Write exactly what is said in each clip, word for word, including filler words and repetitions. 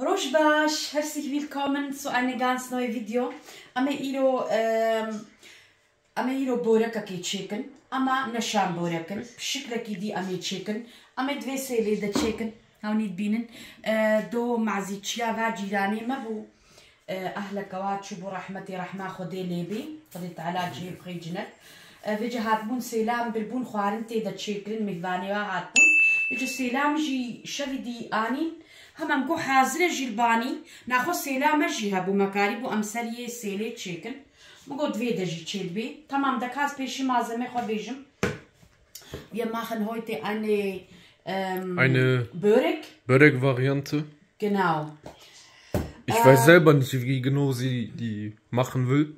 Roj baş, herzlich willkommen zu einem ganz neuen Video. Em ê îro, em, em ê îro borekekê çêkin, ama ne şam borek in, şikilekî dî em ê çêkin. Em ê di vê sêlê de çêkin, hewnî dibînin. E, do mazî çiya va cîranê me bû. E, ehleke wa çûbû rehmetê, rehma Xwedê lê bê. Xwedê Teala cihê bixê cinet. E, vêce hatibûn sêlam birbûn xwarin tê de çêkirin, mêvanê wa hatibûn. Vêce sêlam jî şevî dî anîn. Hema em got hazir e jî li banî. Naxwe sêla me jî hebû, me karîbû em ser yê sêlê çêkin. Min got vê de jî çêdibê. Temam, de ka ez pêşî malzemê xwe bêjim. Wir machen heute eine, ähm, Eine Börek. Börek-Variante. Genau. Ich weiß Ähm, selber nicht, wie genau sie die machen will.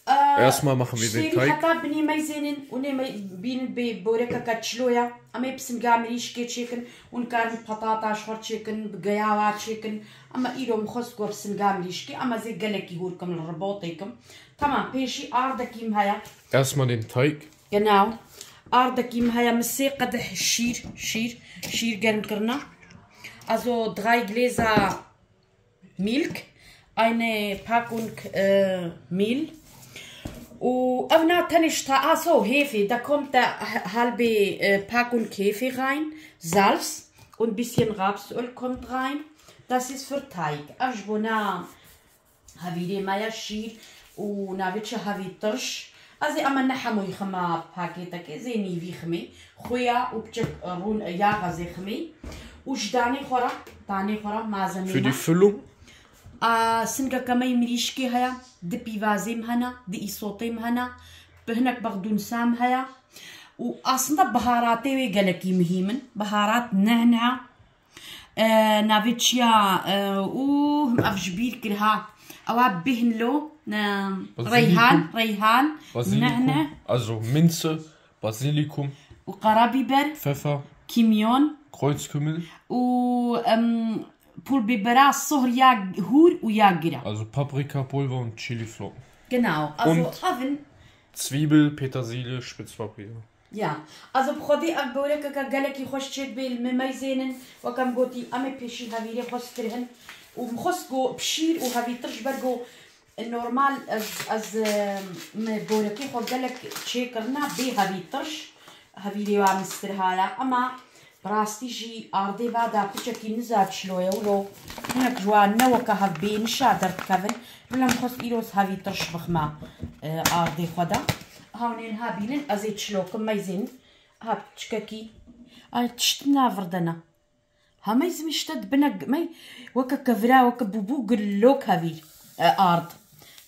Äh, Erstmal machen wir den Teig. Heta binî meyzênin û nê me bînin bê borekeke çilo ya. Em ê bi singa mirîşkê çêkin û nikarin patata ji xwe çêkin, bi geya wa çêkin. Ama îro min xwest ku bi singa mirîşkê, ama zê gelekî hûr kim li ribotê kim. Tamam, pêşî ardekî min heye. Erstmal den Teig. Genau. Ardekî min heye, min sê qedeh şîr, şîr, şîr germ kirina. Also drei Gläser Milch, eine Packung, äh, Mehl. û ev na tenê ji ta-, also Hefe, da kommt da h-, halbe, äh, Packung Hefe rein, Salz und bisschen Rapsöl kommt rein. Das ist für Teig. Ev ji bo na Hevîrê me ya şîr û navê çi hevî tirş. Ez ê ema ne hemûyî xima pakêtekê, zê nîvî ximê. Xuya û piçek rûn yaxa zê ximê. Û ji danê xwe re, danê xwe re malzemê Für die me. Füllung? A, singeke me yê mirîşkê heye, di pîvazê min hene, di îsotê min hene, bi hinek bexdûnsa min heye. Û aslında biharatê wê gelekî muhîm in. Biharat, nehneha, E, navê çi ya, e, û him ev ji bîr kir ha. Ewa bêhn lo, e, Basilikum. Reyhan, reyhan, Basilikum. Nehne. Also Minze, Basilikum. Û karabiber. Pfeffer. Kimyon. Kreuzkümmel. Û, em, pul bibera sohr ya hûr û ya gira. Also Paprikapulver und Chiliflocken. Genau, also Und Oven. Zwiebel, Petersilie, Spitzpaprika. Ya, also bi xwedî ev börekeke gelekî xweş çêdibê, li me meyzênin, weke em gotî, em ê pêşî hevîrê xwe stirhin û min xwest ku bi şîr û hevîtir ji ber ku normal ez, ez, e, me börekê xwe gelek çêkirina bê hevîtir, hevîrê wa min stirhaya, ema bi rastî jî ardê va da piçekî niza çilo ye wilo hinek ji wan ne weke hev bê nişa derdikevin, bila min xwest îro ez hevîtir bixima, e, ardê xwe de. Hawnên ha bînin, ez ê çilokim meyzên. Ha, piçkekî. Ay, tişt navirdene. Hemey zimî işte dibine g-, mey weke kevira, weke bûbû gilok hevî, e, ard.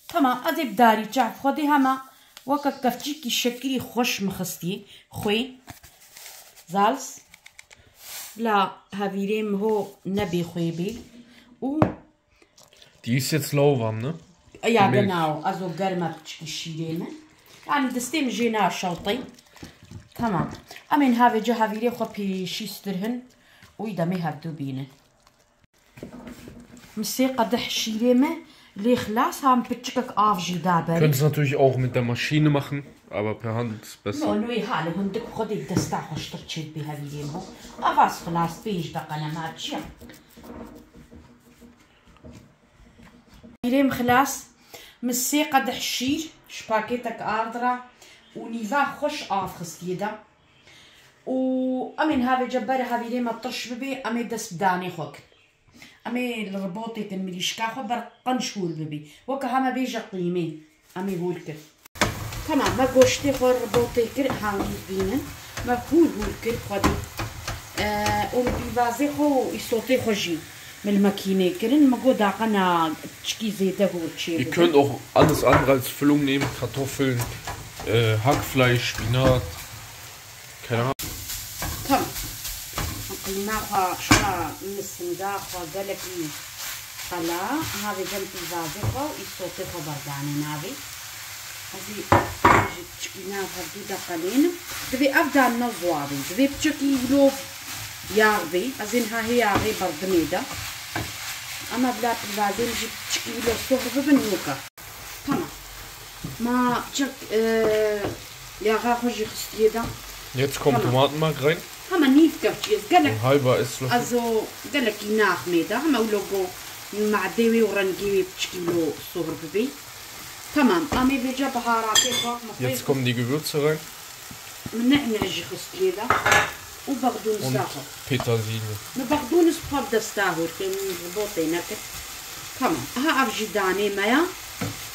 Tamam, ez ê bi darî çav xwe dê hema weke kevçîkî şekirî xweş min xistî. Xwê, zals. La hevîrê min ho nebê xwê bê. Û Die ist jetzt lauwarm, ne? Ja, genau. Also germe piçkî şîrê min. Yani destê min jê naşewtî. Tamam. Em ê niha vêca hevîrê xwe pêşî stirhin û îdemê hevdû bînin. Min sê qedeh şîrê me lê xilas ha, min piçikek av jî da berê. Könnt es natürlich auch mit der Maschine machen, aber per Hand ist besser. No, no, ê hale hundik xwe dê desta xweştir çêdibê hevîrê min. Avas xilas pêş de qenema çiya. Hevîrê min xilas, min sê qedeh şîr ji pakêtek ard re û nîva xweş av xistiyê de. Û em ê niha vêca ber hevîrê me tirş bibê, em ê dest bi danê xwe kin. Em ê li ribotê kin mirîşka xwe ber qenc hûr bibê. Weke heme bêje qîmê. Em ê hûr kir. Tamam, me goştê xwe ribotê kir, hawî bînin. Me hûr hûr kir xwedî. E, û min pîvazê xwe û îsotê xwe jî min li makînê kirin. Me got daqe na çikî zêde hûr çê Ihr bibin. Könnt auch alles andere als Füllung nehmen, Kartoffeln, äh, Hackfleisch, Spinat, keine Ahnung. Tamam. Qîma xwe, şuna misinga xwe gelekî qela. Navê cem pîvazê xwe û îsotê xwe berdanê navê. Ez ê ji çikî nav hevdû de qelênim. Divê ev dan ne zuwa bê. Divê piçekî wilo yağ bê. Ez ê niha hê yağê berdimê de. Ama bila pîvazê min jî piçekî wilo sohr bibin wika. Tamam. Ma çek, e, yaxa xwe jî xistiyê de. Jetzt kommt Tamam. Tomatenmark rein. Hema nîv kevçî ez gelek Hay ba, ez lo- ez o gelekî naxmê de, hema wilo go madê wê û rengê wê piçkî wilo sohr bibê. Tamam, amê vêca biharatê xwe, Jetzt kommen die Gewürze rein. Min ne'ne jî xist lê de. Û bexdûnisa xwe. Petersilie. Min bexdûnis xwe bi desta hûr kir, min ribotê nekir. Tamam. Aha ev jî danê me ya.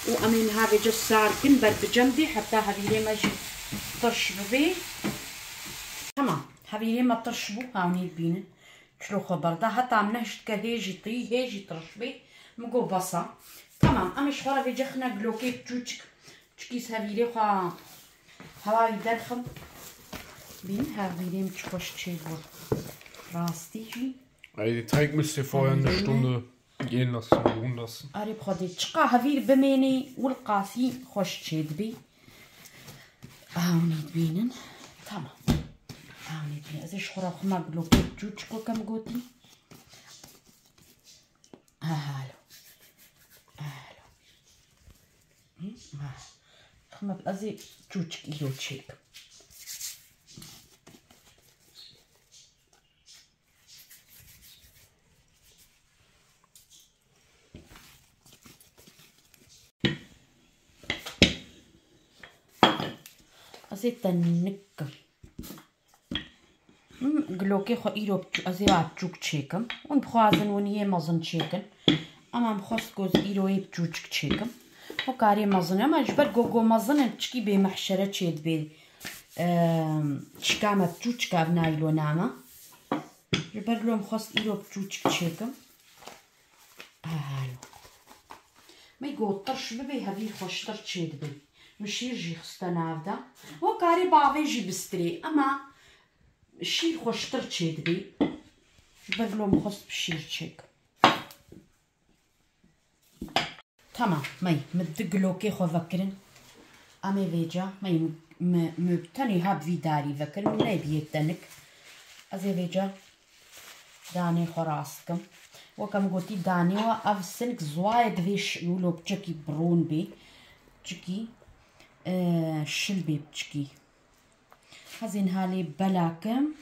Û em ê niha vêca sar kin ber bi cem dê heta hevîrê me jî tirş bibê. Tamam. Hevîrê me tirş bû. Hawnî dibînin. Çilo xwe berda. Heta em nehişt ke hê jî tî, hê jî tirş bê. Min got bes e. Tamam. Em ê ji xwe re vêca xine gilokê çûçik. Çikî hevîrê xwe hewa wî derxim. Bîn hevîrê min çi xweş çêbû. Rastî jî. Ey, die Teig müsst ihr vorher eine Stunde gehen lassen, ruhen lassen. Erê bi Xwedê çiqa hevîr bimênî, wilqasî xweş çêdibî. Ewnî dibînin. Tamam. Ewnî dibînin. Ez ê ji xwe re xima gilokê çûçik weke min gotî. Halo. Halo. Hı? Ha. Xima ez ê çûçik îro çêkim. Ez ê te nikim. Him, gilokê xwe îro biçû-, ez ê wa biçûk çêkim. Hûn bixwazin hûn yê mezin çêkin. Ama em xwest ku ez îro yê biçûçik çêkim. O karê mezin e, ama ji ber ku go mezin in, çikî bê mehşere çêdibê. Ehm, çika me biçûçik ev naylona me. Ji ber lo em xwest îro biçûçik çêkim. Halo. Me got tirş bibê, hevîr xweştir çêdibê. Min şîr jî xiste nav de. We karê bavê jî bistirê, ema şîr xweştir çêdibê. Ji ber lo min xwest bi şîr çêk. Tamam, mey, min di gilokê xwe vekirin. Em ê vêca, mey, mi, mi tenê ha bi vî darî vekirin, min neybiye tenik. Ez ê vêca danê xwe rast kim. Weke min gotî, danê we ev sinik ziwaye divê ş-, wilo piçekî birûn bê. Çikî, e, şil bê piçikî. Hezên halê bela kim.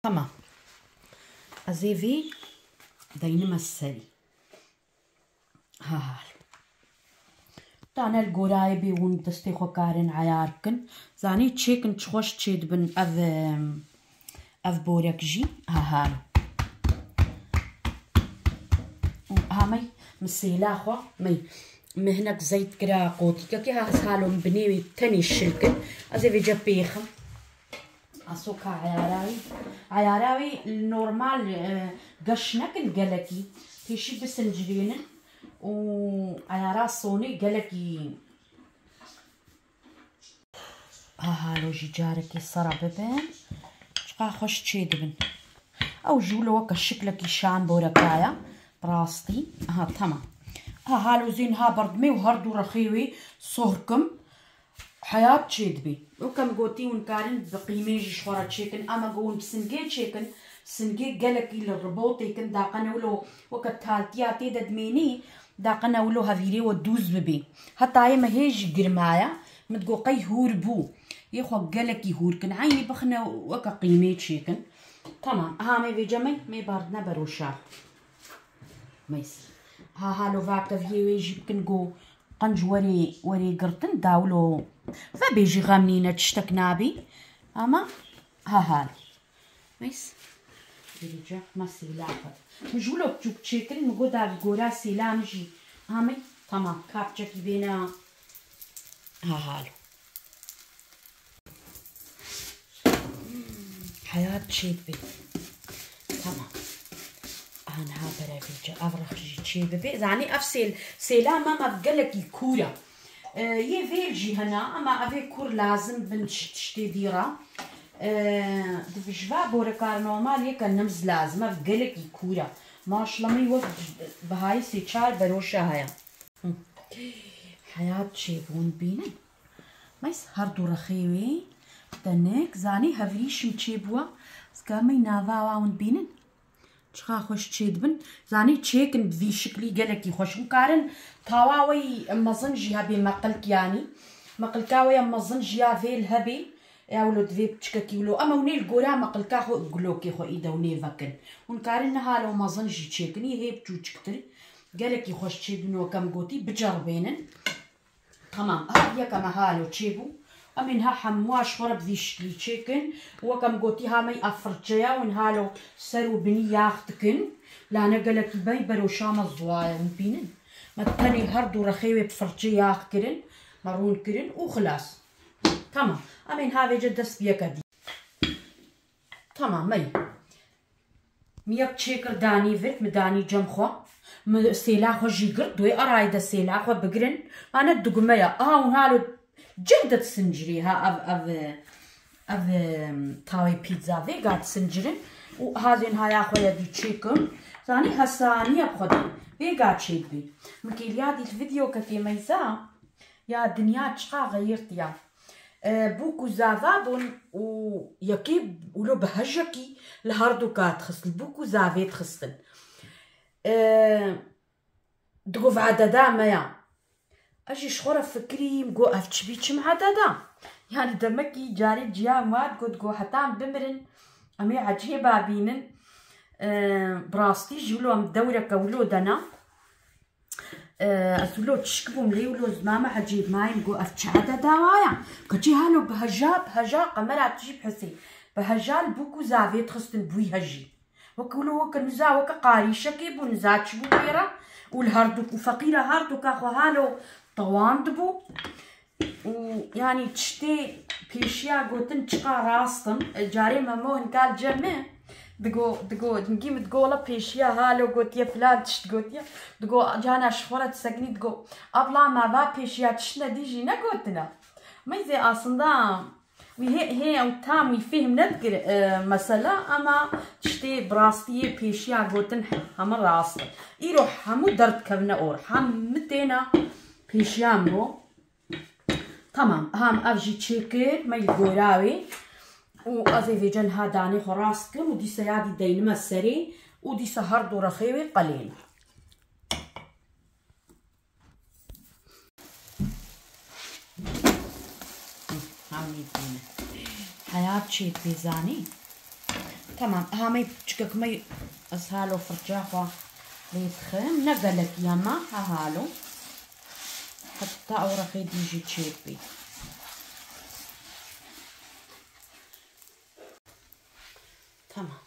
Tamam. Ez ê vê deynime serî. Ha, ha. Tane li gorayê bê hûn destê xwe karin eyar kin. Zanî çêkin çi xweş çêdibin ev, em, ev borek jî. Ha, ha. Û ha mey, min sêla xwe, mey, min hinek zeyt kira qotîkekê, ha, ez halo min binê wê tenê şil kin. Ez ê vêce pêxim. Asoka eyara wî. Eyara wî normal, e, geş nekin gelekî. Pêşî bisincirênin û eyara sonê gelekî. Aha, lo jî carekê sera bibin. Çiqa xweş çêdibin. Ew jû lo weke şiklekî şan borekaya. Bi rastî. Aha, tamam. Aha, lo zîn ha berdimê û her du rexê wê sohr kim. Heyat çêdibê. Weke min gotî, hûn karin bi qîmê jî ji xwe re çêkin. Ama go hûn bi singê çêkin, singê gelekî li ribotê kin, daqene wilo weke taltiya tê de dimênî, daqene wilo hevîrê we dûz bibê. Heta yê me hê jî girmaya, min digot qey hûr bû. Yê xwe gelekî hûr kin. Eynî bixine weke qîmê çêkin. Tamam. Aha, me vêce me, me bardine beroşa. Meys. Ha, halo vake viyê wê jî bikin ku qenc werê, werê girtin, dawlo vebêjî xem nîne, tiştek nabî. Ama ha, halo. Meys. Vêca me sêla xwe. Min ji wilo çûk çêkirin, min got da gora sêla min jî. Amê, tamam, kapçekî bêne. Ha, halo. Heyat çêdibê. Tamam. Anha berevêce ev rex jî çêbibê. Zanî ev sêl, sêla me, me gelekî kûr e. E, yê vêl jî hene, ama evê kûr lazim bin tişt-, tiştê dî re. E, di vijva borekar normal yeke nimz lazim e, ev gelekî kûr e. Maşlemî wek bihayî sê çar beroşa heye. Hı. Heyat çêbûn bînin. Meys her du rexê wê tenik, zanî hevrîşim çêbûwa. Zika mey nava wa hûn bînin. Çiqa xweş çêdibin. Zanî çêkin bi vî şiklî gelekî xweş. Hûn karin tawa wey mezin jî hebê meqilk yanî. Meqilka wey mezin jî ya vêl hebê. Ya wilo divê piçkekî wilo. Em ew nê li gora meqilka xwe, gulokê xwe îde û nê vekin. Hûn karin niha lo mezin jî çêkin, yê hê çûçiktir. Gelekî xweş çêdibin, weke em gotî, biceribênin. Tamam, ha yek em halo çêbû. Em ê niha hemûa ji xwe re bi vî şiklî çêkin. Weke em gotî, ha me ev firçeya û niha lo ser û binî yax dikin. La ne gelekî bey beroşa me ziwaye, hûn bînin. Me tenê her du rexê wê bi firçê yax kirin, me rûn kirin û xilas. Tamam. Em ê niha vêce dest bi yeke dî. Tamam, me. Mi yek çêkir danî vir, mi danî cem xwe. Mi sêla xwe jî girt, duê erayê de sêla xwe bigirin. Mane digume ya. Aha, hûn halo cih de disincirî ha ev, ev, ev, em, tawê pîtza. Vêga disincirin û hazên haya xwe ya dî çêkim. Zanî hesaniye bi xwe de. Vêga çêdibî. Mi kêliya dît videokekê meyza. Ya dinya çiqa xeyirtiya. E, bûk û zava bûn û yekê wilo bi hejekî li herduka dixist, li bûk û zavê dixistin. E, digo, "Vada da me ya." Ez jî ji xwe re fikirîm, go, "Ev çi bî, çi mada da?" Yani demekî carê ciya mat got, go, "Heta em bimirin, em ê ecêba bînin." E, bi rastî jî wilo em dewreke wilo de ne. E, ez wilo tişk bûm lê wilo zimame ecêb mayim, go, "Ev çi ededa wa ya? Keçî halo bi heja, bi heja qemera tu jî bi hesê. Bi heja li bûk û zavê dixistin bûyî hejî. Weke wilo weke niza, weke qarîşekê bû, niza çi bû wê re?" Û li herduk û feqîra herduka xwe halo tewand bû. Û, yanî, tiştê pêşiya gotin çiqa rast in. E, carê Memo hinka li cem me digo, digo, hingî min digo, "Wela pêşiya halo gotiye, filan tişt gotiye." Digo, cana ji xwe re disekinî, digo, "Abla, me va pêşiya tişt ne dî jî negotina." Meyzê aslında wî hê, hê ew tam wî fêhm nedikir, e, mesela, ama tiştê bi rastî yê pêşiya gotin hemû rast in. Îro hemû derdikevine or, hemû têna pêşiya min o. Tamam, ham ev jî çêkir, me li gora wê. Û ez ê vêce niha danê xwe rast kim û dîsa ya dî deynime serê û dîsa her du rexê wê qelêne. Hamî dîne. Heyat çê pêzanî. Tamam, ha me piçkek me ez halo firça xwe lê dixim. Ne gelek yema, ha halo. Heta ew rexê dî jî çêbî. Tamam.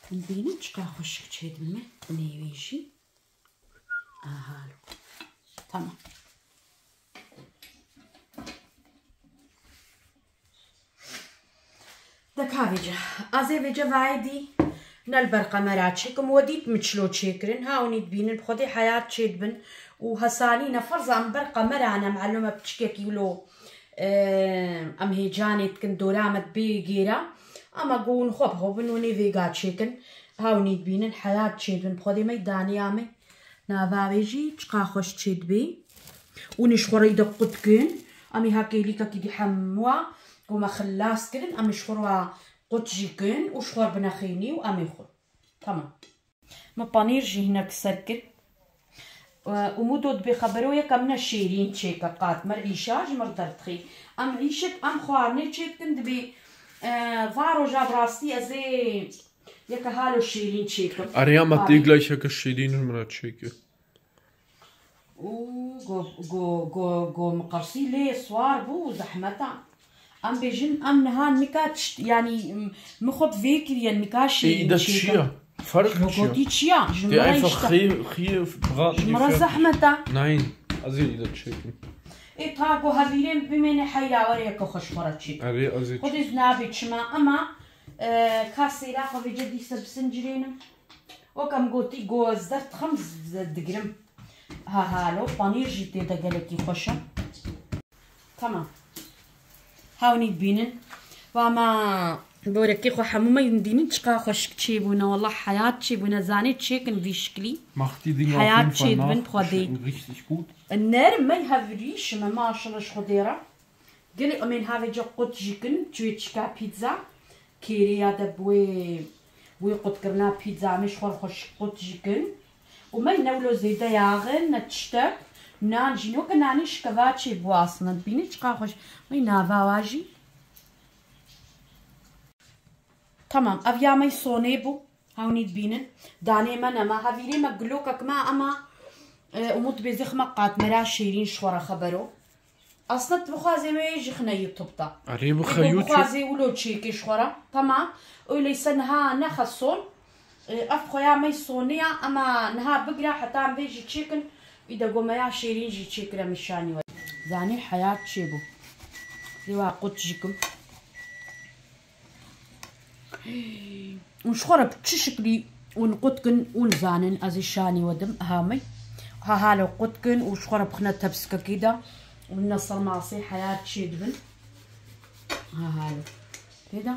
Hûn bînin çiqa xweşik çêdibin me. Nêvî jî. Aha. Tamam. Deka vêce. Ez ê vêce vayê dî ne li ber qemera çêkim, we dît min çilo çêkirin. Ha hûnî dibînin, bi Xwedê heyat çêdibin û hesanî ne, ferza em ber qemera ne, melûm e piçkekî wilo, e, em hêcanê dikin, dora me dibê gêra. Ama go hûn xwe bi xwe bin, hûn ê vêga çêkin. Ha hûnî dibînin, heyat çêdibin. Bi Xwedê me daniya me. Nava wê jî çiqa xweş çêdibê. Hûn ê ji xwe re îde qut kin. Em ê ha kêlîkekî dî hemûa ku me xilas kirin, em ê ji xwe re qut jî kin û ji xwe re binexênî û em ê xwin. Tamam. Me panîr jî hinek ser kir. E, Umudo dibê xebero yek em ne şêrîn çêke qat. Me îşa ji mir derdixî. Em îşek, em xwarinê çêdikin dibê, e, va roja bi rastî ez ê yeke halo şêrîn çêkim. Erê, ya me Arê. Têglayşeke şêrîn min re çêke. Û go, go, go, go miqersî lê swar bû û zehmeta. Em bêjin, em niha nika tişt, yanî, m-, min xwe bi vê kiriye, nika şêrîn Ê, de çêkim. Çi ya? Ferq çi ya? Gotî çi ya? Ji Tê min re ayfa işte. Xiyê, xiyê bixat Ji min re zehmeta. Nein, ez ê îde çêkim. Ê, ta ku hevîrên bimêne heyra were yeke xwe ji xwe re çêkim. Erê, ez ê Xwedê çêkim. Nabê çima, ema, e, ka sêra xwe vêce dîse bisincirênim. Wek em gotî, go ez derdixim, z-, digirim. Ha, ha, lo, panîr jî tê de gelekî xweş e. Tamam. Hewnî dibînin. Wa ma borekê xwe hemû me dînin çiqa xweşik çêbûne. Wallah heyat çêbûne. Zanê çêkin vî şiklî. Macht die Dinger auf jeden Fall nach. Heyat çêdibin bi Xwedê. Die schmecken richtig gut. Nerm me hevrî şime maşallah ji Xwedê re. Gelek em ên havêce qut jî kin, çûyê çika pîtza. Kêrê ya de bi wê, wê qutkirina pîtza em ê ji xwe re xweşik qut jî kin. Û me ne wilo zêde yaxin, ne tiştek. Nan jî, weke nanê şikeva çêbû aslında. Dibînî çiqa xweş. Wê nava wa jî. Tamam, ev ya me sonê bû. Hewnî dibînin. Danê me nema. Hevîrê me gulokek me ema, e, Umut bê zixme qat me ra şêrîn ji xwe re xebero. Aslında tu bixwazê wê jixine YouTube da. Erê, bixe Ê, ku YouTube. Bixwazê wilo çêkê ji xwe re. Tamam. Öyleyse niha nexe son. E, ev xoya me sonê ya, ema niha bigira heta em vê jî çêkin. Î de gomeya şêrîn jî çêkire min şanî we. Zanî heyat çêbû. Lê wa qut jikim. Û ji xwe re bi çi şiklî û qut kin û nizanin ez ê şanî we dim. Ha me. Ha halo qut kin û ji xwe re bixine tepsikekê de. Û ne ser masê heyat çêdibin. Ha halo. Tê de.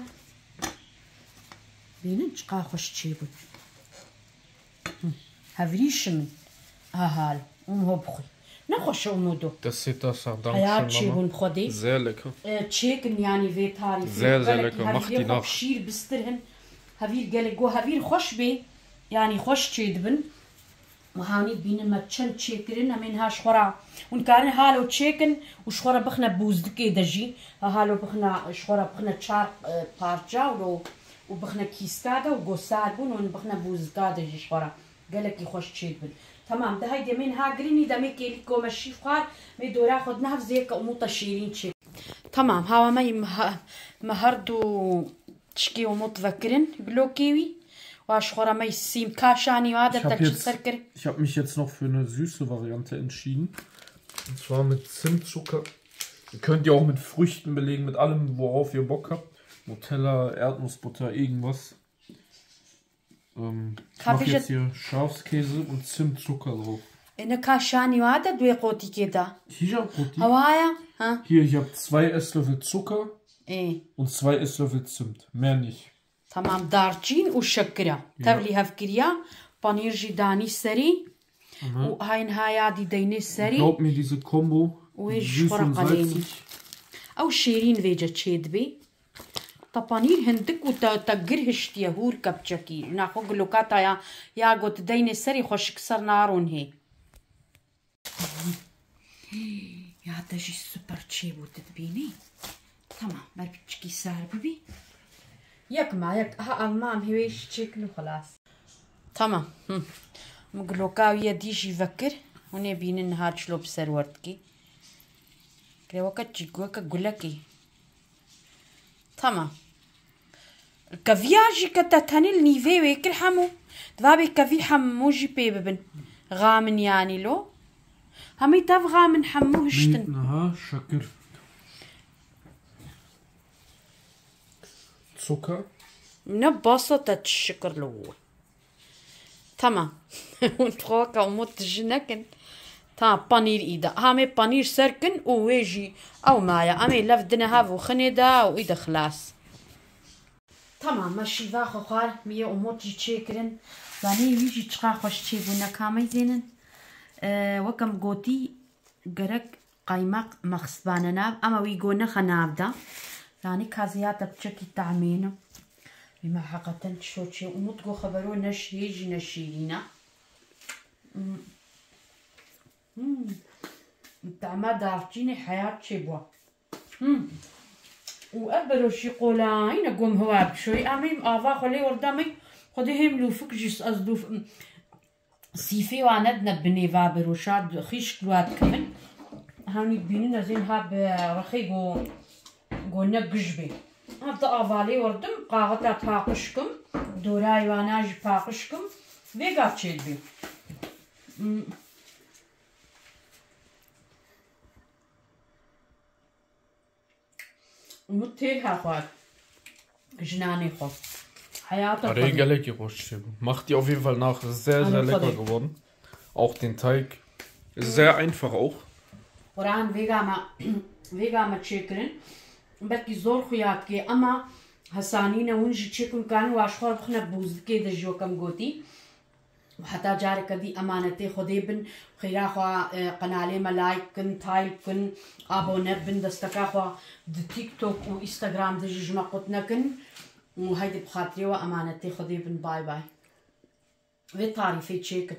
Bînin çiqa xweş çêbûn. Hı. Hevrî şimin. Aha, û ho bixwî. Ne xweş e Umudo. Destê te sax, Heya dankeschön, çêbûn Mama. Xwedê. Sehr lecker. E, çêkin yanî vê tarîfê. Sehr, sehr lecker. Mach die nach. Gelekî hevîrê xwe şîr bistirhin. Hevîr gelek go hevîr xweş bê. Yanî xweş çêdibin. Û hanî bînin me çend çêkirin, em ê niha ji xwe re. Hûn karin halo çêkin û ji xwe re bixine bûzdikê de jî. Ha halo bixine, ji xwe re bixine çar, e, parça û lo û bixine kîska de û go sar bûn û bixine bûzika de jî ji xwe re. Gelekî xweş çêdibin. Tamam, de heydê me niha girinî de me kêlîk gome şîf xwar, me dora xwe dine hev zêke Umut te şêrîn çê. Tamam, hawa me yî me he-, me her du çikê Umut vekirin, glokê wî. Wa ji xwe re me yî sîm kaşanî wa de te çi ser kir. Ich hab jetzt, ich hab mich jetzt noch für eine süße Variante entschieden. Und zwar mit Zimtzucker. Ihr könnt ja auch mit Früchten belegen, mit allem, worauf ihr Bock habt. Nutella, Erdnussbutter, irgendwas. Ähm, ich mach jetzt hier Schafskäse und Zimtzucker drauf. Ene kaşanî wa de duê qotîkê de. Hija qotî. Hawaya? Ha. Hier, ich hab zwei Esslöffel Zucker und zwei Esslöffel Zimt. Mehr nicht. Tamam, darçîn û şekira. Ya. Tevlî hevkiriya, panîr jî danî serî. Aha. Û hayn haya dî deynê serî. Glaub mir, diese Kombo, û wê ji xwe re qelênî. Ew şêrîn vêce çêdibê. Te panîr hindik û te, te gir hiştiye hûr kepçekî. Naxwe gilokata ya, ya got deynê serî xweşik ser naron hê. Ya te jî super çêbû, tu dibînî? Tamam, ber piçikî sar bibî. Yek ma yek, ha almam hêwê jî çêkin û xelas. Tamam. Hı. Min giloka wî ye dî jî vekir. Hûn ê bînin niha çilo bi ser werdikî. Kire weke çî, weke gulekî. Tamam. Keviya jî ke te tenê li nîvê wê kir hemû. Divabê kevî hemû jî pê bibin. Xamin yanî lo. Hemî tev xamin hemû hiştin. Niha şekir. Zucker. Ne basa te şikir li wo. Tamam. Hûn xwe weke Umut tijî nekin. Tamam, panîr îda. Hamê panîr ser kin û wê jî ew maye. Em ê lev dine hev û xinê de û îde xilas. Tamam, me şîva xwe xwar, mi yê Umut jî çêkirin. Zanî wî jî çiqa xweş çêbû, ne kamey zênin. Ee, weke min gotî, gerek qaymaq mexsibane nav, ama wî go nexe nav de. Yanî kaziyata piçekî tahmînim. Wî me heqeten çi şo çê. Umut go xebero ne şî-, hê jî ne şîrîn e. Hmm. Hmm. Tahma darçînê heyat çêbû. Hmm. Û ev beroşî qolayî ne gom hewa bişoyî. Em ê ava xwe lê orda me. Xwedê hêm lûfik jî ez lûf-, Sîfê wa nedine binê va beroşa, xîşk li wa dikevin. Hewnî dibînin ez ên ha bi rexê go, go ne gij bê. Ha di avalê werdim, qaxeta paqij kim, dorayê wana jî paqij kim. Vêga çêdibê. Hmm. Umut têr ha xwar. Ji nanê xwe. Heyata Erê, xwe. Gelekî xweş çêbû. Macht die auf jeden Fall nach. Sehr, sehr lecker geworden. Auch den Teig. Sehr einfach auch. Quran vêga me, vêga me çêkirin. Belkî zor xuya dikê, ama hesanî ne, hûn jî çêkin karin, wa ji xwe re bixine bûzdikê de jî weke min gotî. Û heta careke dî emanetê Xwedê bin. Xêra xwe, e, qenalê me like kin, tayl kin, abone bin, desteka xwe di TikTok û Instagram de jî ji me qut nekin. Û heydê bi xatirê we emanetê Xwedê bin. Bay bay. Vê tarîfê çêkin.